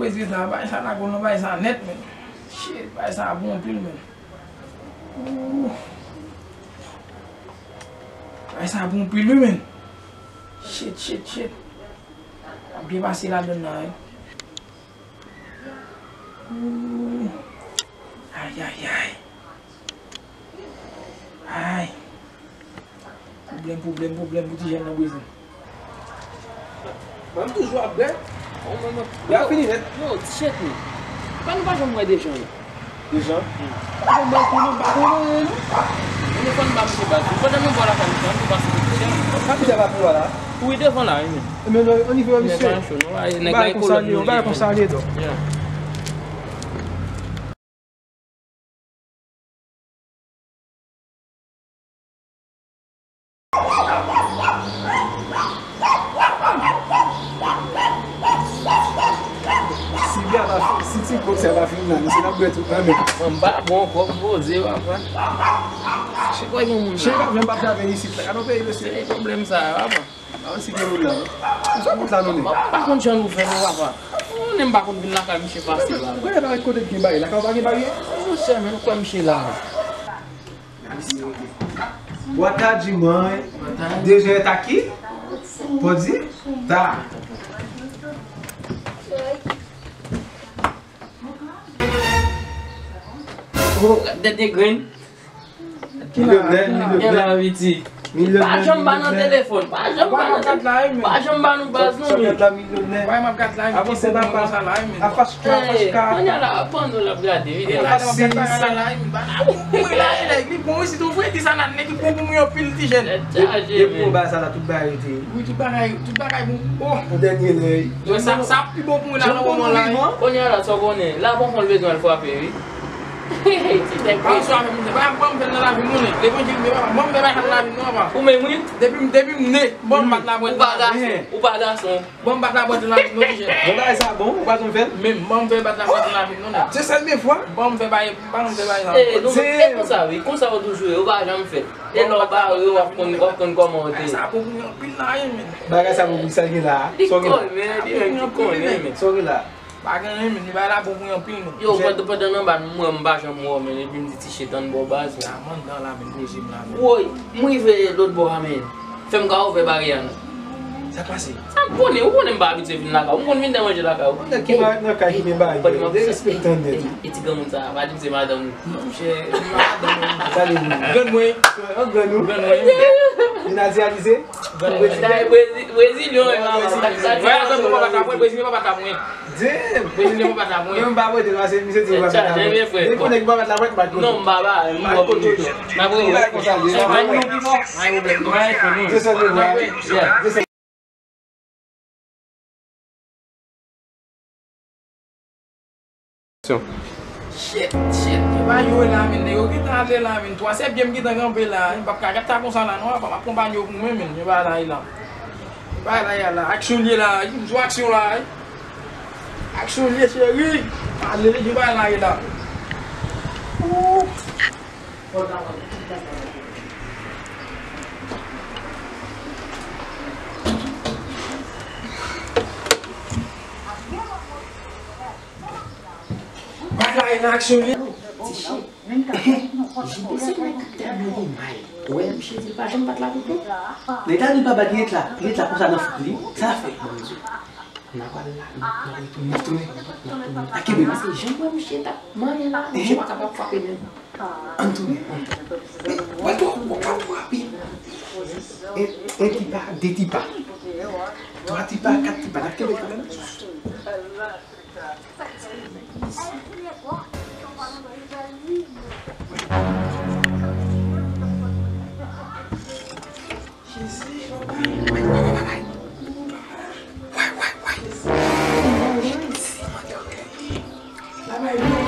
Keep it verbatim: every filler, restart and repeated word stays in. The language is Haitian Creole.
Prezida, bagay sa lago nan bagay sa nèt, men. Shit, bagay sa bon anpil, men. Ooh. Bagay sa bon anpil, wi, men. Shit, shit, shit. Ap byen pase ladan nan, wi. Ooh. Ay, ay, ay. Ay. Pwoblèm, pwoblèm, pwoblèm pou ti jèn nan Brezil. Mwen toujou ap bwè. Mwen, mwen, mwen. Lè a fini nèt. Yo, ti chèt nou. Kòman nou pa janm wè Dejan, non? Dejan? Hmm. Pa janm wè l tou, non, pa janm wè l, non. Mwen, fò n ba misye baz. Pandan nou bò lakay misye, ann nou pase pou ti chèt. Sa misye va pou la? Wi, devan la, wi, men. Men non, ann rive wè misye. Nèg la cho, non. Ay, nèg la ekolo, nou bagay konsa li ye, wi. Yeah. Si byen pa fin, si ti kòk sa pa fin la, misye n ap bwè tout nan men. Mwen m pa bon ankò, m poze, papa. Se kwè gen moun la. Cheri pa vle m pa travay isit la. Gade yon peyi, mesye. Se pwoblèm sa, papa. Mwen si gen moun la, non. Sa kont la, non, men. Mwen pa konn jan nou fè, non, papa. Ou konnen m pa konn vin lakay misye fasil la. Ou konnen pa kote gen bagay. Lakay ou pa gen bagay? Monchè, men nou kwè misye la, non. Boa tarde, mãe. Boa tarde. Deja tá aqui? Pode ir? Tá. Oh, dènye grenn. Milyonè, milyonè. Gen la, Viti. Milyonè, pa janm ba nan telefòn, pa janm ba nan telefòn, pa janm ba nou baz nou, men. Sa gat la, milyonè. Avanse la, pa. Afache ka, afache ka. Kounye a la, panno l ap gade, wi. Kounye a la, m ap gade bagay la, la, wi. Ba la pou mwen la, e nèg, li bon, wi, si tou vre, di sa nan nèg, li bon pou mwen anpil, ti jèn. Depi ou ba sa la, tout bagay rete. Wi, tout bagay, tout bagay bon. Oh. An dènye lè. Sa, sa pi bon pou mwen la, nan moman la, wi. Kounye a la, sa w konnen. La, bon, fò l bezwen l frape, wi. Ti nèg. Pa sou avè m, pa, ban m fè l nan lavi m, non, nèg. Levanjil, men papa, ban m fè bagay nan lavi m, non, papa. Ou menm, wi. Depi m, depi m ne, ban m bat labwèt nan lavi m. Ou pa gason, ou pa gason. Ban m bat labwèt nan lavi m, non, ti jèn. Bon, bagay sa bon, ou pa janm fè l? Menm, ban m fè bat labwèt nan lavi m, non, nèg. Se sèl de fwa? Ban m fè bagay, ban m fè bagay sa. Eh, nou, e konsa, wi, konsa ou toujou ye, ou pa janm fè. E lè w bare, w ap konn, w ap konn kòman w te ye. Sa bon pou mwen anpil la, wi, men. Bagay sa bon pou sa gen la. Li konnen, li menm, li konnen, men. Sa w gen la. Pa gen anyen, men, bagay la bon pou mwen anpil, men. Yo, pandan, pandan nan ba, mwen, m pa janm wè w, men, epi m di ti chèt ann bò baz la. A, m anndan la, men, poze m la, men. Woy, m rive lòt bò a, men. Fè m ka ouvè baryè a, non. Sa k pase? Sa m konnen, ou konnen m pa abitye vin lakay ou. M konn vin nan manje lakay ou. Nèg ki nan kay ki gen baryè, derespektan nèt. E ti granmoun sa a, pa di m se madanm ou. Non, monchè, se madanm mwen. Grann mwen. Grann ou? Grann mwen. Li natiralize? Grann mwen. Brezilyen. Brezilyen, wi, mama. Brezilyen, papa ta mwen, Brezilyen, papa ta mwen. Damn! Brezilyen, papa ta mwen. Mwen m pa prete l, paske misye di l pa prete l. Li konnen ki pa prete l, pa prete l. Non, m pa ba, m pa kote. M ap rele. Li bay konsa, li. Ay, pwoblèm, non. Ay, pwoblèm, non. Ay, pwoblèm, non. Se sa, se vre. Yeah. Shit, shit, yo pa jwe la, men, nèg yo gentan ale la, men. Twa sèpyè m gentan kanpe la, m p ap ka ret la konsa la, non, papa, m ap konpanye yo pou mwen, men, yo pa la, la. Yo pa la, la. Aksyon l ye la, m sou aksyon la, aksyon l ye, cheri. Ale, yo pa la, la. Ooh. Bat la e nan aksyon li. Ti chèt. J B C nèg ki te ap mande may. Ou wè misye di l pa janm bat la pou kont. Nèg la di l pa bat, li ret la. Li ret la konsa nan fouk li. Sa l ap fè? Bondye. N a pral la, n a pral retounen, tounen, n a tounen. Ak kenbe. Paske jan m wè misye t ap manyen la, misye pa kapab frape menm. Ann tounen, ann tounen. Men, w pral twò, w pral twò rapid. En, en tipa, de tipa. Twa tipa, kat tipa, n ap kenbe kanmenm. Jezi, papa. Way, way, way, way. Way, way, way. Jezi, mande anpil. Travay non,